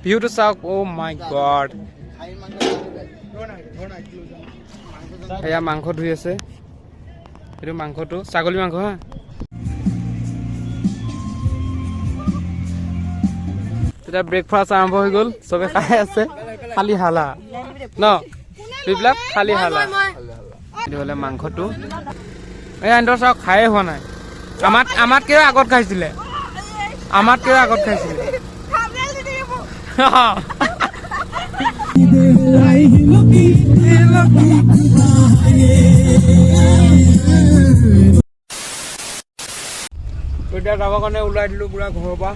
ভিউটো চাওক। অ' মাই গড! এয়া মাংস ধুই আছে। এইটো মাংসটো ছাগলী মাংস হা। তেতিয়া ব্ৰেকফাষ্ট আৰম্ভ হৈ গ'ল, চবে খাই আছে। খালি হালা ন বিপ্লৱ, খালি হালা। এইটো হ'লে মাংসটো। এই আইনটো চাওক, খায়ে হোৱা নাই। আমাতকৈও আগত খাইছিলে, আমাতকৈও আগত খাইছিলে। এতিয়া যাবৰ কাৰণে ওলাই দিলো পুৰা ঘৰৰ পৰা।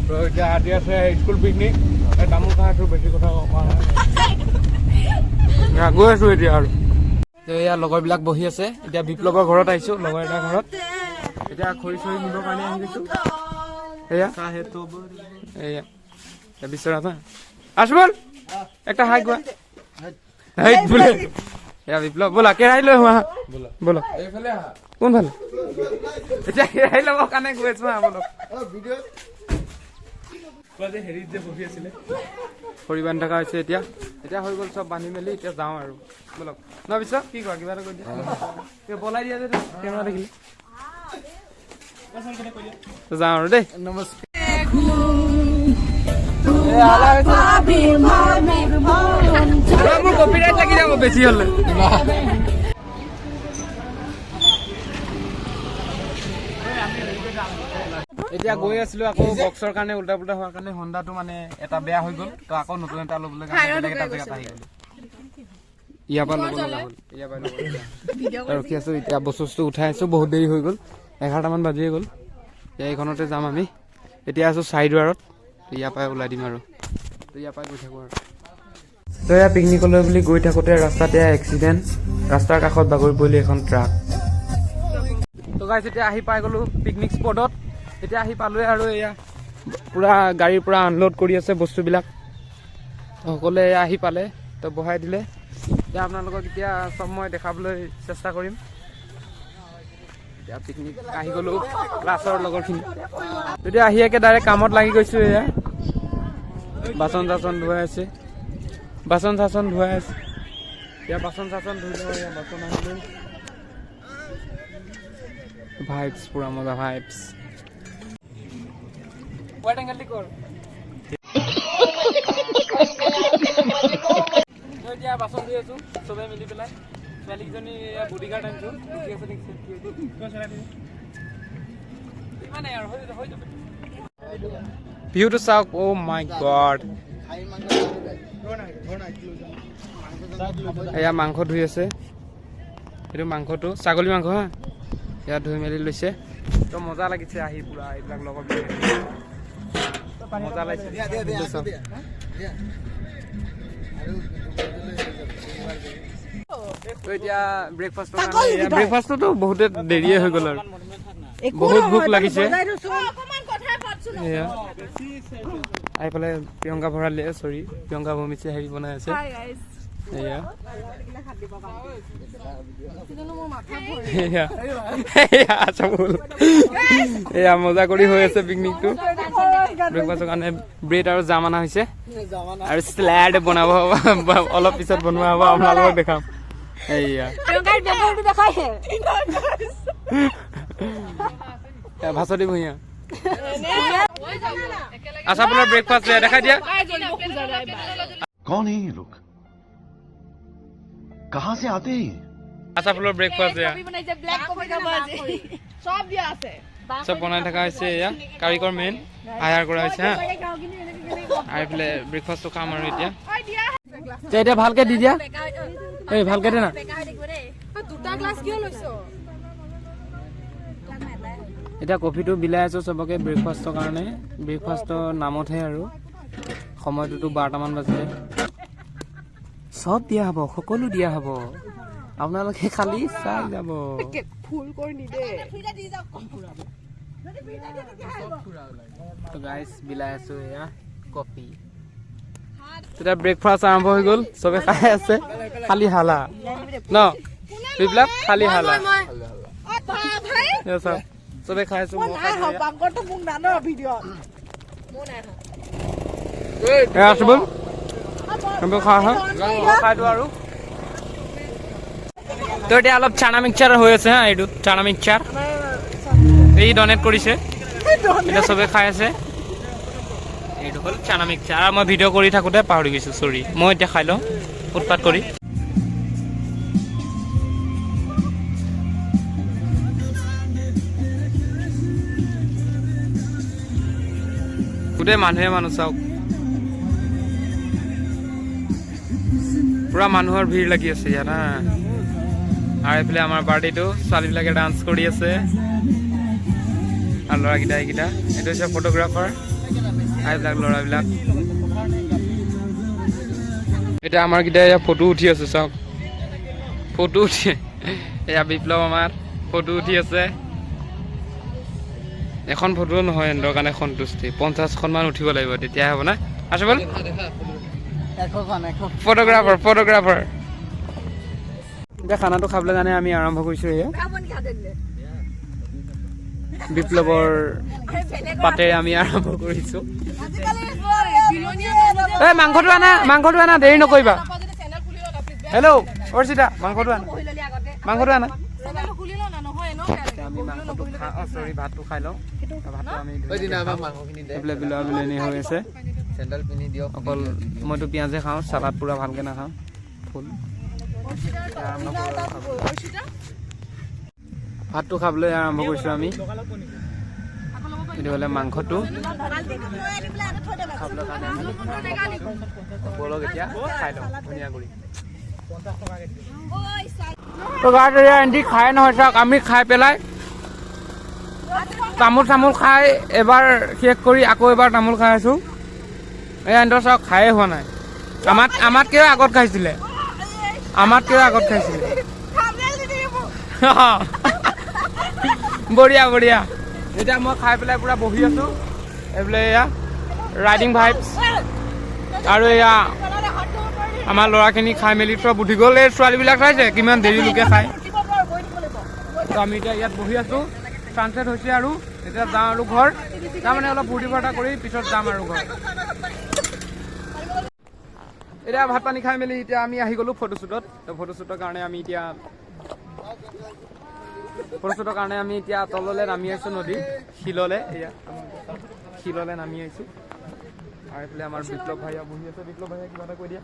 তো এতিয়া আজি আছে স্কুল পিকনিক। এই তামোল খাই আছো, বেছি কথা কোৱা নাই। গৈ আছো এতিয়া আৰু। তো এয়া লগৰবিলাক বহি আছে। এতিয়া বিপ্লৱৰ ঘৰত আহিছো, লগৰ এটাৰ ঘৰত। এতিয়া খৰি চৰি নিবৰ কাৰণে আহি গৈছো। এয়া এয়া বিচৰা আছো। বল, একটা হাই কোৱা। হেই বোলে, এয়া বিপ্লৱ। ব'লা, কেৰাহী লৈ আহো, আহা। ব'লা, কোনফালে? এতিয়া কেৰাহী ল'বৰ কাৰণে গৈ আছো, আহা ব'লক। খৰি বান্ধি থকা হৈছে এতিয়া। এতিয়া হৈ গ'ল চব বান্ধি মেলি, এতিয়া যাওঁ আৰু। ব'লক ন। বিশ্ব, কি কোৱা? কিবা এটা কৈ দিয়া। কিবা পলাই দিয়া যে কেমেৰা দেখিলে। যাওঁ আৰু দেই। নমস্কাৰ। মোৰ কপিৰাইট লাগি যাব বেছি হ'লে। এতিয়া গৈ আছিলো, আকৌ বক্সৰ কাৰণে উল্টা পুল্টা হোৱাৰ কাৰণে হণ্ডাটো মানে এটা বেয়া হৈ গ'ল। তো আকৌ নতুন এটা ল'বলৈ কাৰণে বেলেগ এটা জেগাত আহি গ'লো। ইয়াৰ পৰা ল'ব লগা হ'ল, ইয়াৰ পৰা ল'ব লগা। ৰখি আছো এতিয়া, বস্তু চস্তু উঠাই আছো। বহুত দেৰি হৈ গ'ল, 11টামান বাজিয়ে গ'ল। এতিয়া এইখনতে যাম আমি। এতিয়া আছো চাৰিদুৱাৰত। ইয়াৰ পৰাই ওলাই দিম আৰু, তো ইয়াৰ পৰাই গৈ থাকোঁ আৰু। তো এয়া পিকনিকলৈ বুলি গৈ থাকোঁতে ৰাস্তাত এয়া এক্সিডেণ্ট। ৰাস্তাৰ কাষত বাগৰি পৰিলে এখন ট্ৰাক। তো গাইছ, এতিয়া আহি পাই গ'লো পিকনিক স্পটত। এতিয়া আহি পালোৱে আৰু। এয়া পূৰা গাড়ীৰ পৰা আনলোড কৰি আছে বস্তুবিলাক। সকলোৱে এয়া আহি পালে, তো বহাই দিলে। এতিয়া আপোনালোকক এতিয়া চব মই দেখাবলৈ চেষ্টা কৰিম। এতিয়া পিকনিক আহি গ'লো ক্লাছৰ লগৰখিনি। এতিয়া আহি একে ডাইৰেক্ট কামত লাগি গৈছোঁ। এয়া বাচন চাচন ধুৱাই আছে, বাচন চাচন ধুৱাই আছে। এতিয়া বাচন চাচন ধুই লওঁ। এয়া বাচন আহিলোঁ। ভাইবছ, পুৰা মজা ভাইবছ। কৰ। এতিয়া বাচন ধুই আছো চবে মিলি পেলাই। ছোৱালীকেইজনী বডিগাৰ্ড আনিছো, ৰখি আছে নেকি? ইমানেই আৰু হৈ যাব, হৈ যাব। ভিউটো চাওক। অ' মাই গড! এয়া মাংস ধুই আছে। এইটো মাংসটো ছাগলী মাংস হা। ইয়াত ধুই মেলি লৈছে। তো মজা লাগিছে আহি পুৰা। এইবিলাক লগত মজা লাগিছে। চাওক। তো এতিয়া ব্ৰেকফাষ্টৰ ব্ৰেকফাষ্টটোতো বহুতে দেৰিয়ে হৈ গ'ল আৰু বহুত ভোক লাগিছে। এয়া আহি পেলাই প্ৰিয়ংকা ভৰালী, চৰি, প্ৰিয়ংকা ভূমিছে হেৰি বনাই আছে। এয়া এয়া এয়া চাবুল। এয়া মজা কৰি হৈ আছে পিকনিকটো। ব্ৰেকফাষ্টৰ কাৰণে ব্ৰেড আৰু জাম অনা হৈছে আৰু চেলাড বনাব, অলপ পিছত বনোৱা হ'ব, আপোনালোকক দেখাম। এয়া ভাচতি ভূঞা। আশাপুলৰ ব্ৰেকফাষ্ট দেখাই দিয়া। कौन है ये लोग? कहां से आते हैं ये? আশাপুলৰ ব্ৰেকফাষ্ট এয়া। চব দিয়া আছে। চব বনাই থকা হৈছে। এয়া কাৰিকৰ মেইন হায়াৰ কৰা হৈছে হা। আহি পেলাই ব্ৰেকফাষ্টটো খাম আৰু এতিয়া। এতিয়া ভালকে দি দিয়া, এই ভালকে দে না। দুটা গ্লাছ কিয় লৈছ? এতিয়া কফিটো বিলাই আছো চবকে ব্ৰেকফাষ্টৰ কাৰণে। ব্ৰেকফাষ্টৰ নামতহে আৰু। সময়টোতো 12টামান বাজিলে। চব দিয়া হ'ব, সকলো দিয়া হ'ব, আপোনালোকে খালি চাই যাব। ফুল কৰি নিদে। গাইছ, বিলাই আছো এয়া কফি। তেতিয়া ব্ৰেকফাষ্ট আৰম্ভ হৈ গ'ল, চবে খাই আছে। খালি হালা ন বিপ্লৱ, খালি হালা। এয়া চাওক। চবে খাই আছো। মই নাই খাওঁ, পাংকৰটো মোক নান ভিডিঅ'। এয়া আছে ব'ল, চবে খোৱা হয়, খাই দিওঁ আৰু। তো এতিয়া অলপ চানা মিক্সাৰ হৈ আছে। হা, এইটো চানা মিক্সাৰ এই ডনেট কৰিছে, এতিয়া চবে খাই আছে। এইটো হ'ল চানা মিক্সাৰ। আৰু মই ভিডিঅ' কৰি থাকোঁতে পাহৰি গৈছোঁ, চৰি। মই এতিয়া খাই লওঁ উৎপাত কৰি। গোটেই মানুহে মানুহ, চাওক, পুৰা মানুহৰ ভিৰ লাগি আছে ইয়াত। হা, আৰু এইফালে আমাৰ পাৰ্টিটো, ছোৱালীবিলাকে ডান্স কৰি আছে আৰু ল'ৰাকেইটা এইকেইটা। এইটো হৈছে ফটোগ্ৰাফাৰ আৰু এইবিলাক ল'ৰাবিলাক। এতিয়া আমাৰকেইটা এয়া ফটো উঠি আছে, চাওক, ফটো উঠি। এয়া বিপ্লৱ আমাৰ ফটো উঠি আছে। এখন ফটো নহয় সিহঁতৰ কাৰণে সন্তুষ্টি, 50খনমান উঠিব লাগিব, তেতিয়াহে হ'ব না। আছো ব'ল। Photographer, photographer. এতিয়া খানাটো খাবলৈ কাৰণে আমি আৰম্ভ কৰিছোঁ। এয়া বিপ্লৱৰ পাতেৰে আমি আৰম্ভ কৰিছোঁ। এই মাংসটো আনা, মাংসটো আনা, দেৰি নকৰিবা। হেল্ল' অৰ্চিতা, মাংসটো আনা, মাংসটো আনা। এতিয়া আমি মাংসটো খা, অ চৰি, ভাতটো খাই লওঁ। ভাতটো আমি ধুনীয়াকে খাওঁ। এইফালে বিলোৱা বিলনি হৈ আছে। চেণ্ডেল পিন্ধি দিয়ক। অকল মইতো পিঁয়াজে খাওঁ, চালাড পুৰা ভালকে নাখাওঁ। ফুল এতিয়া আৰম্ভ কৰোঁ আৰু খাবলৈ। ভাতটো খাবলৈ আৰম্ভ কৰিছোঁ আমি। এইটো হ'লে মাংসটো খাবলৈ কাৰণে আমি আৰম্ভ কৰিছোঁ। ব'লক, এতিয়া খাই লওঁ ধুনীয়া কৰি। তো গাইজ, এয়া এণ্টি খাই নহয়, চাওক, আমি খাই পেলাই তামোল চামোল খাই এবাৰ শেষ কৰি আকৌ এবাৰ তামোল খাই আছোঁ। এই এণ্টৰ চাওক, খায়ে হোৱা নাই। আমাতকৈও আগত খাইছিলে, আমাতকৈও আগত খাইছিলে। বঢ়িয়া বঢ়িয়া। এতিয়া মই খাই পেলাই পুৰা বহি আছোঁ। এইফালে এয়া ৰাইডিং ভাইবছ আৰু এয়া আমাৰ ল'ৰাখিনি খাই মেলি চব উঠি গ'ল। এই ছোৱালীবিলাক চাইছে কিমান দেৰিলৈকে খায়। তো আমি এতিয়া ইয়াত বহি আছোঁ, ছানছেট হৈছে আৰু এতিয়া যাওঁ আৰু ঘৰ। তাৰমানে অলপ ফূৰ্তি ফাৰ্তা কৰি পিছত যাম আৰু ঘৰ। এতিয়া ভাত পানী খাই মেলি এতিয়া আমি আহি গ'লোঁ ফটোশ্বুটত। তো ফটোশ্বুটৰ কাৰণে আমি এতিয়া তললৈ নামি আহিছোঁ, নদী শিললে, এয়া শিললে নামি আহিছোঁ। আৰু এইফালে আমাৰ বিপ্লৱ ভাইয়া বহি আছে। বিপ্লৱ ভাইয়া, কিবা এটা কৈ দিয়া।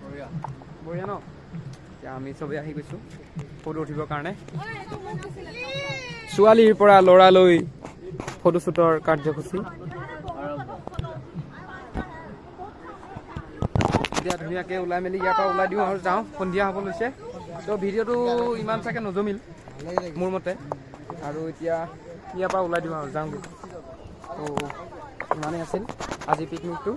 বঢ়িয়া। বঢ়িয়া ন? এতিয়া আমি চবেই আহি গৈছোঁ ফটো উঠিবৰ কাৰণে। ছোৱালীৰ পৰা ল'ৰালৈ ফটোশ্বুটৰ কাৰ্যসূচী। এতিয়া ধুনীয়াকৈ ওলাই মেলি ইয়াৰ পৰা ওলাই দিওঁ আৰু যাওঁ, সন্ধিয়া হ'ব লৈছে। তো ভিডিঅ'টো ইমান চাগে নজমিল মোৰ মতে। আৰু এতিয়া ইয়াৰ পৰা ওলাই দিওঁ আৰু যাওঁগৈ। তো ইমানেই আছিল আজি পিকনিকটো।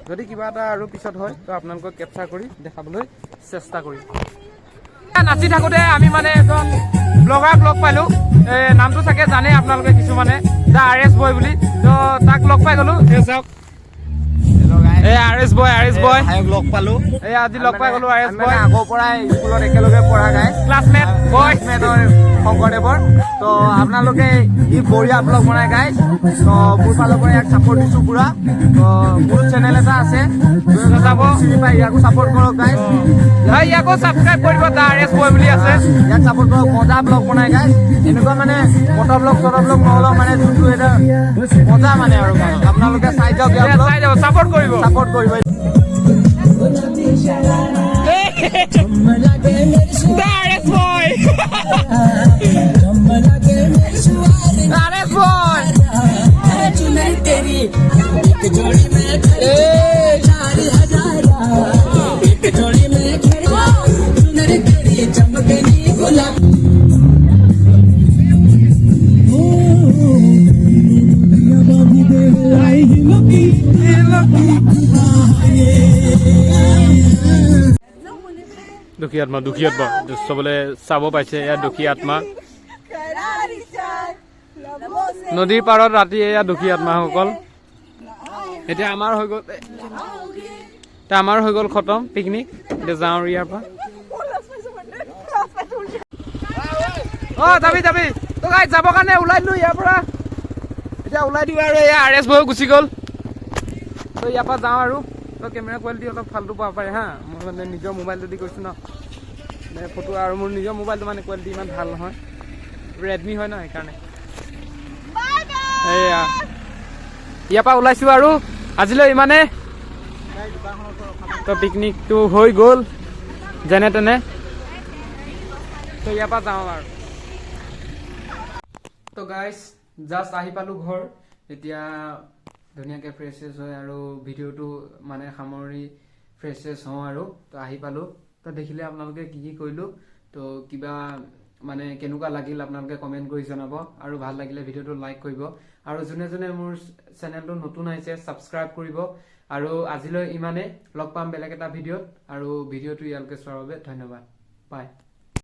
যদি কিবা এটা আৰু পিছত হয়, তো আপোনালোকক কেপচাৰ কৰি দেখাবলৈ চেষ্টা কৰিম। নাচি থাকোঁতে আমি মানে এজন ব্লগাৰক লগ পালোঁ। নামটো চাগে জানে আপোনালোকে কিছুমানে, the R S বয় বুলি। তো তাক লগ পাই গ'লো। এই চাওক, এই আৰ এছ বয়, আৰ এছ বয়। ভাইক লগ পালো। এই আজি লগ পাই গ'লো আৰ এছ আমি মানে বয়। আগৰ পৰাই স্কুলত একেলগে পঢ়া গাইজ। ক্লাছমেট বয়। ক্লাছমেট শংকৰদেৱৰ। তো আপোনালোকে ই বঢ়িয়া ব্লগ বনাই গাইজ। তো মোৰ ফালৰ পৰা ইয়াক ছাপৰ্ট দিছো পুৰা। তো মোৰ চেনেল এটা আছে, যাব। চিনি পাই, ইয়াকো ছাপৰ্ট কৰক গাইজ। হয়, ইয়াকো ছাবস্ক্ৰাইব কৰিব, the R S বয় বুলি আছে। ইয়াক ছাপৰ্ট কৰক, মজা ব্লগ বনাই গাইজ। এনেকুৱা মানে মটৰ ব্লগ চটৰ ব্লগ নহ'লেও মানে যোনটো এটা মজা মানে আৰু আপোনালোকে চাই যাওক ইয়াৰ ব্লগ। চাই যাব, ছাপৰ্ট কৰিব। ছাপৰ্ট কৰিব। The R S boy, R S boy. एक जोड़ी में 4000, एक जोड़ी में चुनर तेरी चमकनी गुलाब। দুখী আত্মা, দুখী আত্মা, চবলে চাব পাইছে। এয়া দুখী আত্মা। নদীৰ পাৰত ৰাতি এয়া দুখী আত্মাসকল। এতিয়া আমাৰ হৈ গ'ল খতম পিকনিক। এতিয়া যাওঁ আৰু ইয়াৰ পৰা। অ যাবি যাবি। তো গাইজ, যাবৰ কাৰণে ওলাই দিলোঁ ইয়াৰ পৰা। এতিয়া ওলাই দিওঁ আৰু। এয়া আৰ এছ বয়ো গুচি গ'ল। তো ইয়াৰ পৰা যাওঁ আৰু। তো কেমেৰা কোৱালিটি অলপ ফাল্টু পাব পাৰে হা, মই মানে নিজৰ মোবাইলটো দি কৈছোঁ ন, মানে ফটো আৰু মোৰ নিজৰ মোবাইলটো মানে কোৱালিটি ইমান ভাল নহয়, ৰেডমি হয় ন, সেইকাৰণে। এয়া ইয়াৰ পৰা ওলাইছোঁ আৰু আজিলৈ ইমানে। তো পিকনিকটো হৈ গ'ল যেনে তেনে। তো ইয়াৰ পৰা যাওঁ আৰু। তো গাইজ, জাষ্ট আহি পালোঁ ঘৰ। এতিয়া ধুনীয়াকৈ ফ্ৰেছ চেছ হৈ আৰু ভিডিঅ'টো মানে সামৰি ফ্ৰেছ চেছ হওঁ আৰু। তো আহি পালোঁ। তো দেখিলে আপোনালোকে কি কি কৰিলোঁ। তো কিবা মানে কেনেকুৱা লাগিল আপোনালোকে কমেণ্ট কৰি জনাব আৰু ভাল লাগিলে ভিডিঅ'টো লাইক কৰিব আৰু যোনে যোনে মোৰ চেনেলটো নতুন আহিছে ছাবস্ক্ৰাইব কৰিব। আৰু আজিলৈ ইমানে, লগ পাম বেলেগ এটা ভিডিঅ'ত। আৰু ভিডিঅ'টো ইয়ালৈকে চোৱাৰ বাবে ধন্যবাদ, বাই।